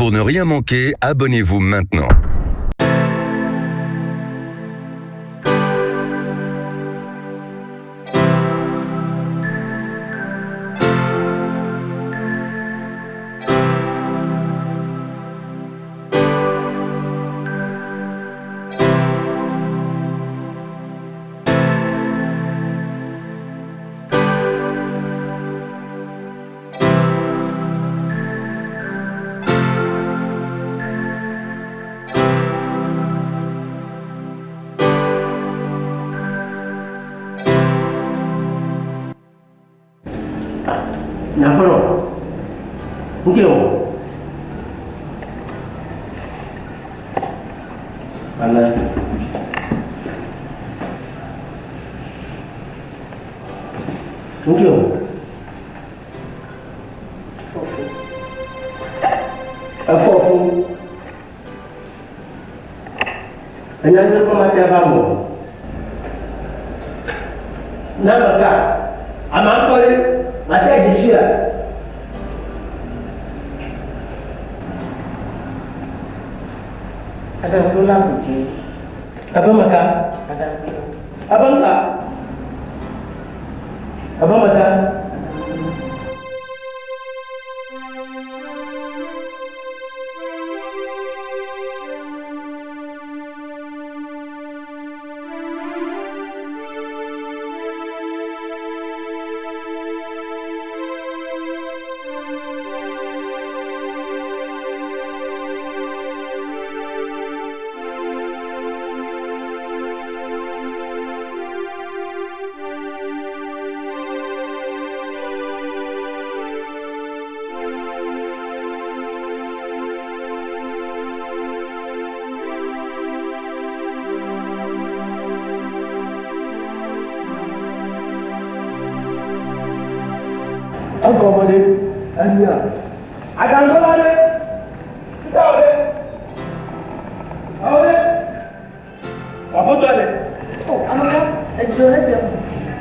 Pour ne rien manquer, abonnez-vous maintenant. Nyakplɔ, ŋkɛ o. Ale. Ŋkɛ o. Efɔ fu. Enya nye kpɔ ma tia va mo. Na meka, ama ŋkɔ ye, ma tia dzisia. Aɖaŋuɖola godzi. Ebe meka. Aɖaŋuɖola. Ebe ŋka. Ebe meka. Egɔme ɖe enya aɖaŋuɖola ɖe ŋutɔ ɖe awo ɖe wòaƒetɔ ɖe. O amegã edzo ɖe dze.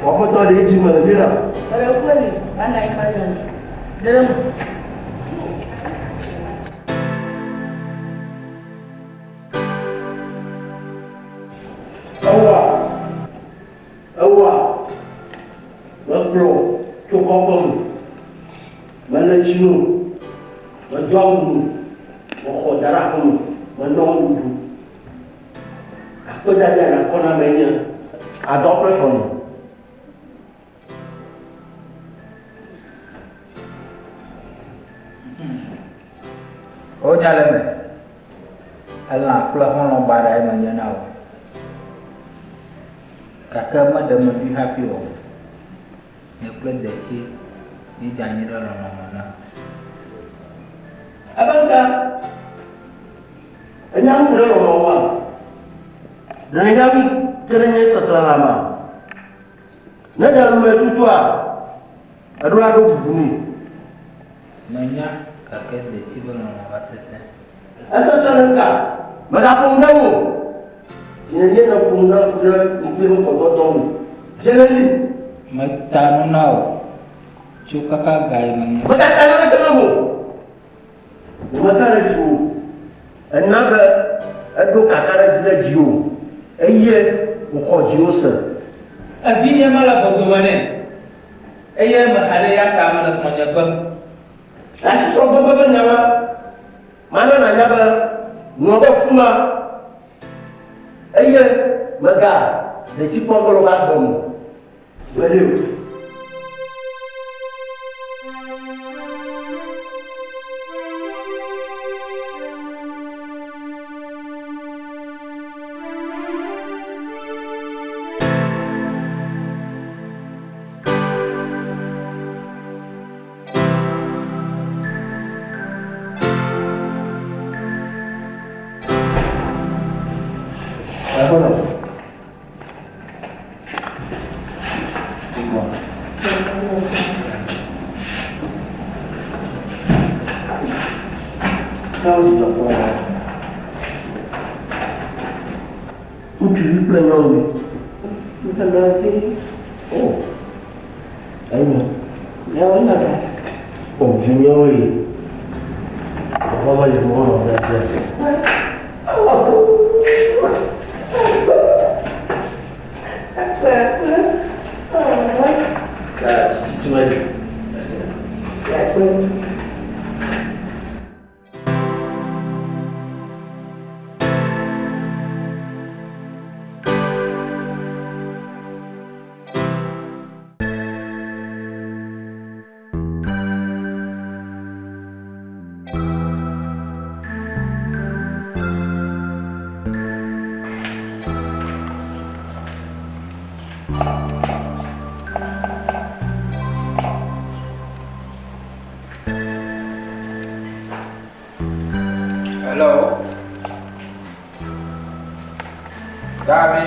Wòaƒetɔ ɖe edzi me le mira. Ele ƒe li ana yi ma yɔ. Ɖe ɖe me. Ewa ewa mekplɔ tso kɔƒe me mele tsi no medo awu no mexɔ da ɖe aƒe me menɔ nuɖuɖu akpedada le akɔ na ame nye adɔ kple srɔ̃nye. Wonya le eme. Elã kple xɔlɔ̃ baɖae menye na wò. Gake meɖe meɖui hafi o. Nye kple detsi míedze anyi ɖe lɔlɔ̃ me na. Ebe ŋka enya nu ɖe lɔlɔ̃ ŋua? Ɖe nya nu ke ɖe nye seselelãmea? Ne ɖe lũe tutua, eɖo la ɖo bubu nɛ. Menya, gake detsi be lɔlɔ̃ va sesẽ. Esesẽ le ŋka? Mègaƒo nu ɖe ŋu o. Nye nye nèƒo nu ɖe ŋu ɖe ŋkuye ƒe vɔdɔdɔ ŋu. Vieleli. Meta nu na wò tso kaka gayime nye. Mègata naneke nam o. Nyemeka ɖe dziwò o. Èna be eɖo kakaɖedzi ɖe dziwò eye wòxɔ dziwò se. Evinye mele gbɔdome nɛ, eye mexa ɖe eya ta mele srɔ̃nye gbem. Le srɔ̃gbegbe ƒe nya la, mana nànya be nɔ be fu ma, eye mèga ɖe dzi kpɔm be wova gbem o. Gbeɖe o. Ŋutsuvi kple nyɔnuvi. Nyɔnuvi. Oh. Enyo. Nyawo nɔ ɖa. Oh, vinyewo ye. Vɔvɔ mele mɔ nɔ ɖe sia. Hello. Dami.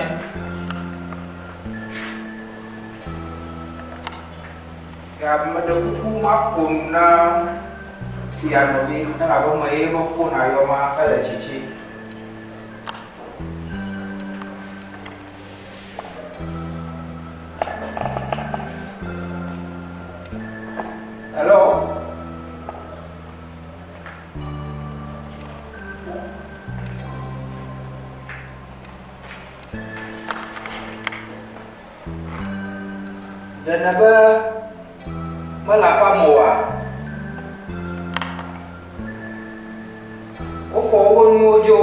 Ya meɖe kuku maƒo nu na fia nɔvi elabe me ye be fon ayɔ ma ele tsitsi. Hello. Ɖe nèbe mele aƒea me oa? Wofɔ woƒe nuwo dzo.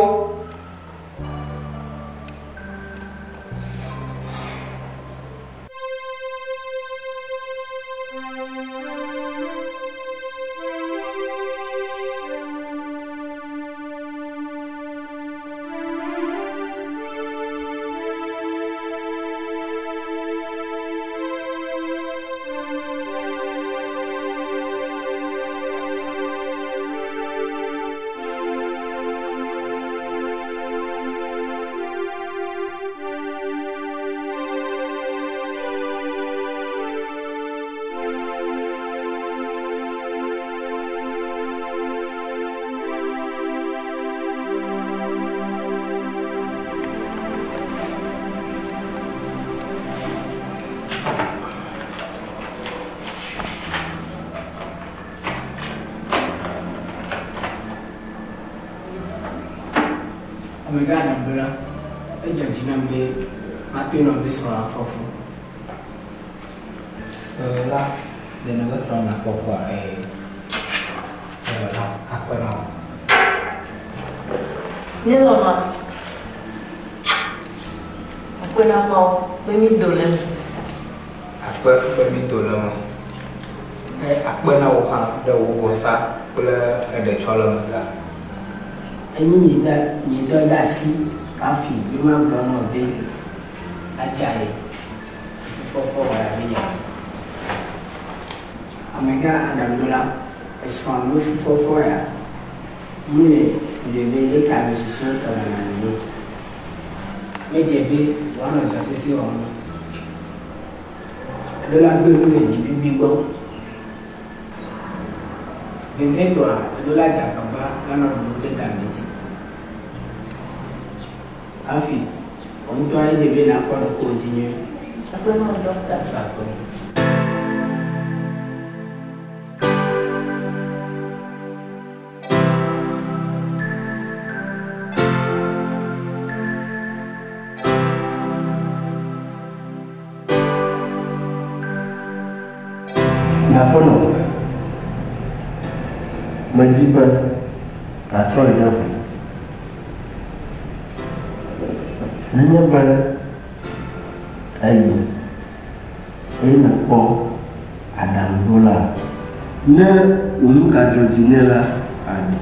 Amegã aɖaŋuɖola, edzɔ dzi nam be matoe nɔ be srɔ̃a fɔ fu. La, ɖe nèbe srɔ̃a nafɔ fua? Ee. La, akpe na wò. Nye lɔlɔ̃a, akpe na Mawu be mído le eme. Akpe be mído le eme. Eye akpe na wò hã ɖe wò vɔsa kple eɖetsɔleme ta. Enyi nye de nye dɔdeasi hafi be magblɔ na wò be adza ye fufɔfɔ wɔ abe ya. Amegã aɖaŋuɖola, esrɔ̃a be fufɔfɔ ya mu le sigbe be leke ame susɔewo tɔ nɔna nene o. Medze be wòanɔ dɔ sesẽ wɔm o. Eɖo la gbe nu le dzibibi gbɔ. Vevietɔa, eɖo la dze agbagba be anɔ ɖoɖo ɖe game dzi. Hafi wò ŋutɔ edze be nàkpɔ ɖokuiwò dzi nyuie. Akpe na wò ɖɔkta. Tso akpe. Nye aƒenɔ, medi be nàtrɔ yi ɖe ʋu. Nenye be èyi eye nèkpɔ aɖaŋuɖola, ne wò nu gadzɔ dzi nɛ la, àɖi.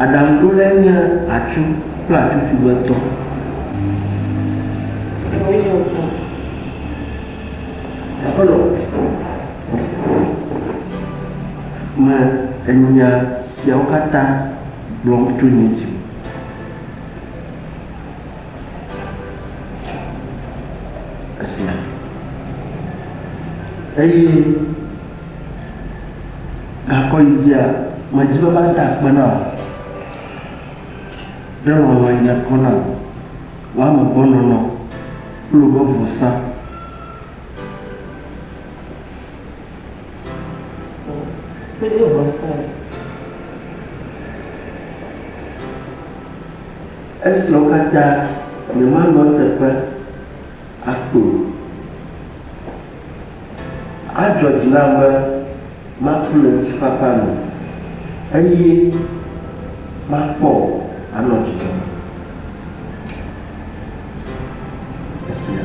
Aɖaŋuɖolae nye atsu kple atsutsu ƒe tɔ. Aƒenɔ, me enya siawo katã gblɔm tso nye dzi me. Esia. Eye gakɔ yi dzia, medi be mada akpe na wò ɖe lɔlɔ̃ yi nèkɔ nam, wò amegbɔnɔnɔ kple wò vɔsa. Meɖe vɔsae. Esiawo katã nyemanɔ eteƒe akpɔ o. Adzɔ dzi nam be maku le ŋutifafa me, eye makpɔ wò anɔ dzidzɔ me. Esia.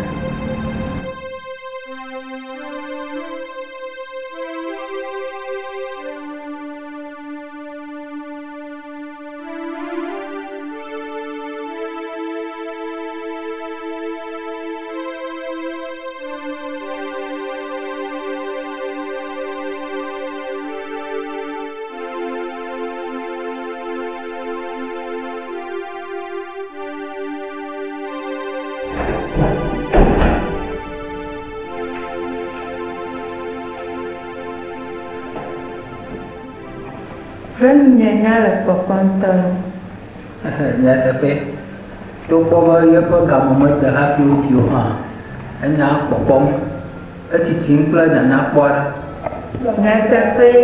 Venunye nya le kpɔkpɔ ŋutɔ nu. Nyateƒee, togbɔ be yeƒe game mede hafi wodzi o hã, enya kpɔkpɔm. Etsitsim kple nyanyakpɔ aɖe. Nyateƒee,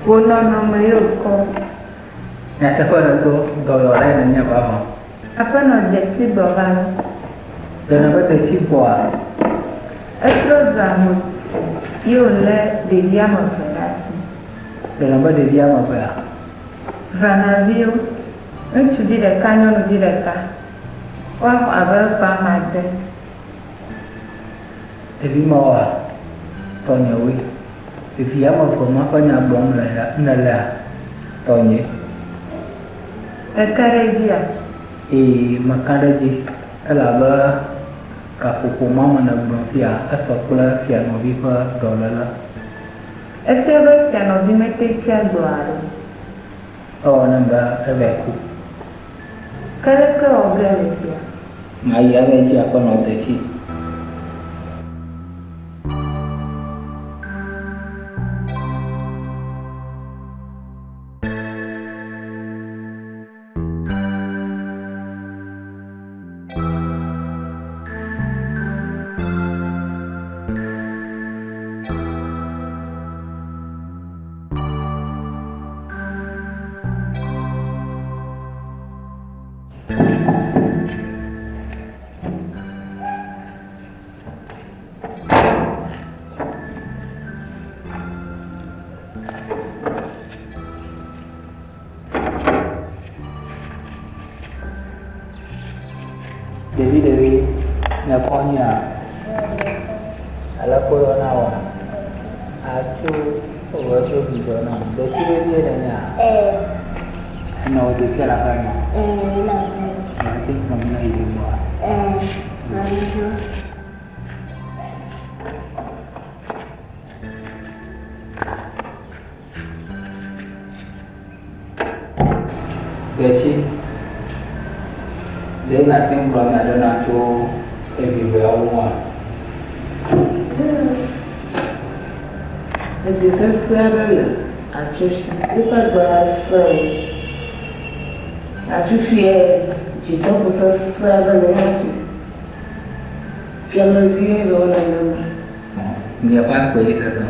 wò nɔnɔme ye wòkɔ. Nyateƒe ɖe to, dɔyɔlae nènye vavã. Aƒenɔ Dzetsi gbɔ va lo. Ɖe nèbe Dzetsi gbɔa? Etrɔ zu amoti ye wòlé ɖevi ame eve ɖe asi. Ɖe nèbe ɖevi ame evea? Vanaviwo, ŋutsuvi ɖeka nyɔnuvi ɖeka. Woaxɔ abe ƒe ame ade. Ɖevi mawoa, tɔnyewoe. Ɖevi ame eve ma ƒe nya gblɔm nèlea, tɔnyee. Èka ɖe edzia? Ee, meka ɖe edzi elabe gaƒoƒo ma me nègblɔ fia esɔ kple fianɔvi ƒe dɔléle. Efia be fianɔvi mete tsia agbe o alo? Ewɔ nam be evae ku. Ke leke wɔ ge le fia? Mayi ava dzi aƒenɔ detsi. Ɖevi ɖevi ne kɔ nyia aleke woyɔna wòa? Atso wò edo dzidzɔ nam. Detsi vevie nènyea? Ee. Enɔ wò detsia le aƒea mea? Ee, ele aƒea me. Mate ŋu kplɔm ne yi ɖe gbɔa? Ee, mayi gbɔ. Detsi, ɖe nàte ŋu gblɔ nya aɖe nam tso evi ʋɛawo ŋua? Evi sesẽ aɖe le atsu si. Eƒe agbe sẽ. Afifia dzideƒo sesẽ aɖe le eya si. Fiamevi le wo nenema. Miaƒe akpe ye zazã.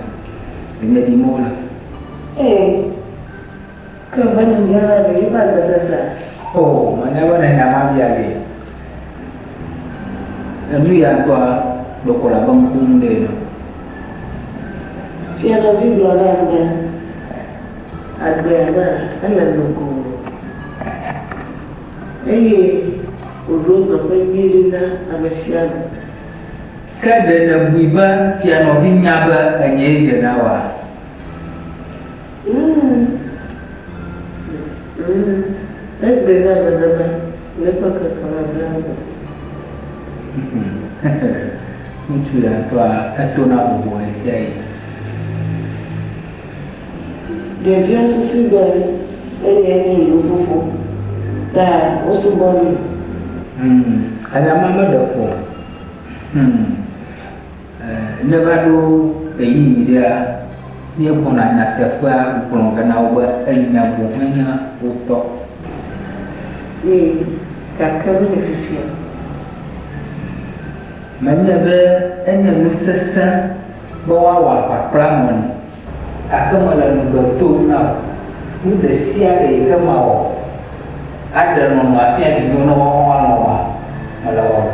Nye ɖim wole. Ee, ke be nunya la ɖe yeƒe agbe sesẽa? Oo, menya be nènya ma bia gee. Enu ya ŋutɔa, ɖeko le abe ŋkunu ɖe ene. Fia nɔvi gblɔ nam be, Agbea mea, ele nogoo. Eye wòɖo nɔƒe nyui ɖi na ame sia ame. Ke ɖe nèbui be fia nɔvi nya be enyee dze na wòa? Egblɔe na nenema le eƒe ŋkeke mamlɛawo me. Ŋutsu ya ŋutɔa, etona vovo ɣesiaɣi. Ɖevia susui be eyae nye yewo fofo, ta wosubɔnɛ. Enya ma meɖe fu o. Ne va ɖo ɣeyiɣi ɖea, míegbɔna nyateƒea gblɔ ge na wo be enya boŋue nye wo tɔ. Ee, gake mele fifia o. Menye be enye nu sesẽ be woawɔ aʋa kple ame o. Gake mele ŋugbe dom na wò, nu ɖe sia ɖe yi ke mawɔ aɖe lɔlɔ̃ afia vinyewo ne woawo hã woalɔ̃ wòa, mele ewɔ ge.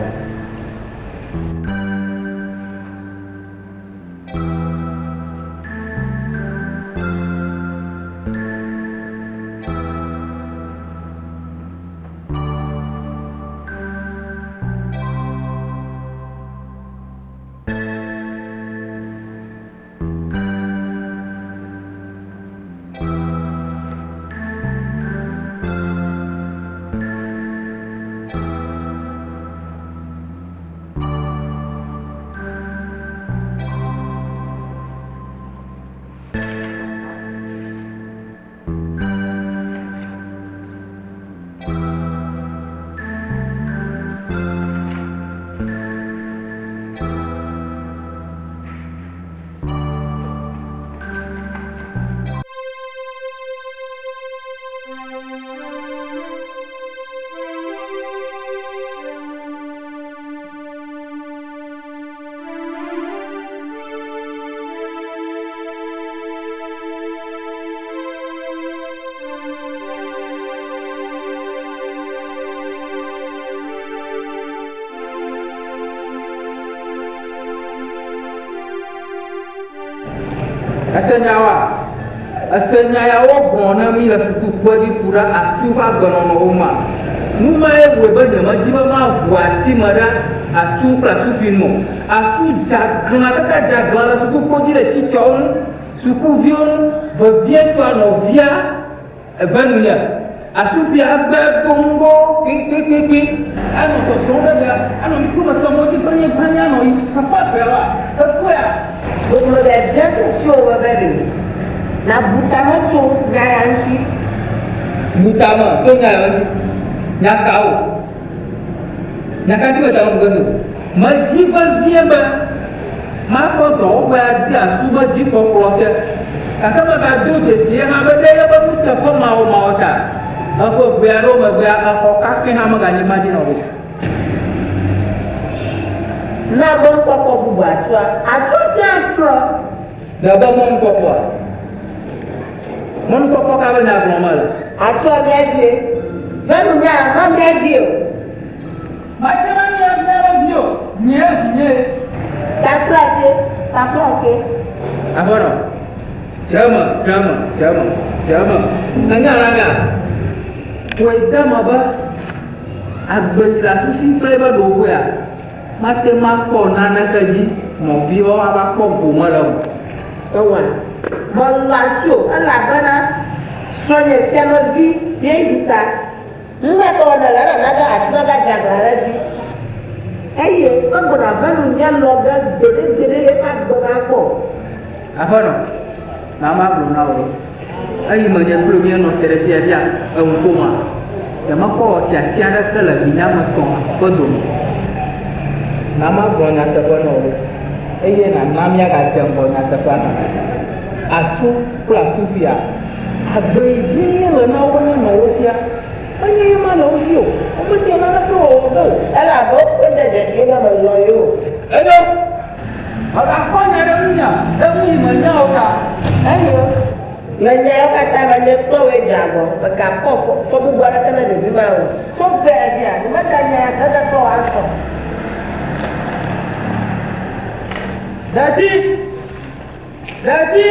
Ese nyawoa? Ese nya ya wogblɔ na mí le sukukpe dzi ku ɖe atsu ƒe agbenɔnɔwo ŋua? Nu mae wɔe be nyemedi be maʋu asi me ɖe atsu kple atsukpui nu o. Asu dzeaglã kaka dzeaglã le sukukpo dzi le tsitsawo ŋu, sukuviwo ŋu, vevietɔa nɔvia eve nunye. Asukpui agbe goŋgo kpikpikpikpi anɔ sɔsrɔ̃m ɖe ga anɔ nutrome tɔmɔ dzi kple nyigba nya nɔ yi ekpɔ agbeawoa? Ekpɔea? Gbɔgblɔ biabia tso asiwò be be ɖe nàbu tame tso nya ya ŋuti. Bu tame tso nya ya ŋuti. Nya kawo? Nya ka ŋuti me tame bu ge so? Medi vevie be makpɔ dɔwɔƒe ade asu be dzikpɔkplɔ te, gake megado dzesi hã be ɖe yeƒe nuteƒemawɔmawɔ ta, eƒe ʋɛ aɖewo megbea, exɔ kakɛ hã meganyigba dzi nɔ o. Na mɔnukpɔkpɔ bubu atsua. Atsua tea trɔ. Ɖe be mɔnukpɔkpɔa? Mɔnukpɔkpɔ ka be nya gblɔm mele? Atsua mía vie. Ve nunya ma mía vie o. Mate ŋu anye via ɖe vi o, nyee vinye. Taflatse, taflatse. Aƒenɔ, dze eme, dze eme, dze eme, dze eme. Ènya la mea? Ƒoe de eme be agbe yi le asusi kple eƒe ɖoƒea, mate ŋu akpɔ naneke dzi nɔviawo ava kpɔ gome le eme. Ewa, melɔ̃ atsu o elabena srɔ̃nye fianɔvi ye yi ta. Nunya ka wɔna le ena be ati nagadze aglã ɖe edzi eye megbɔna va nunya lɔ ge gbeɖegbeɖe le eƒe agbe me akpɔ o? Aƒenɔ, na magblɔ na wò ɖe, eyi me nye kple míenɔ te ɖe fia fia eŋu ƒoma, nyemekpɔ wɔ tiatia aɖeke le vinye ame etɔ̃ ƒe dome o. Na magblɔ nyateƒe na wò ɖe, eye nàna míagadze ŋgɔ nyateƒea hã. Atsu kple atsuƒia. Agbe yi dzi míele na wo ne nɔ wo sia, menye ye ma le wo si o. Womete naneke wɔwɔ ge o. Elabe wokpɔe de dzesi be melɔ̃ yewo. Enyo, mègakpɔ nya ɖe ŋunyea, enu yi menya o ta. Enyo, le nya yawo katã me, nye kple wòe dze agɔ. Mègakpɔ fɔbubu aɖeke na ɖevi ma o. Tso egbea dzia, nyemeganya ya ge ɖe kple wò azɔ o. Ɖetsi! Ɖetsi!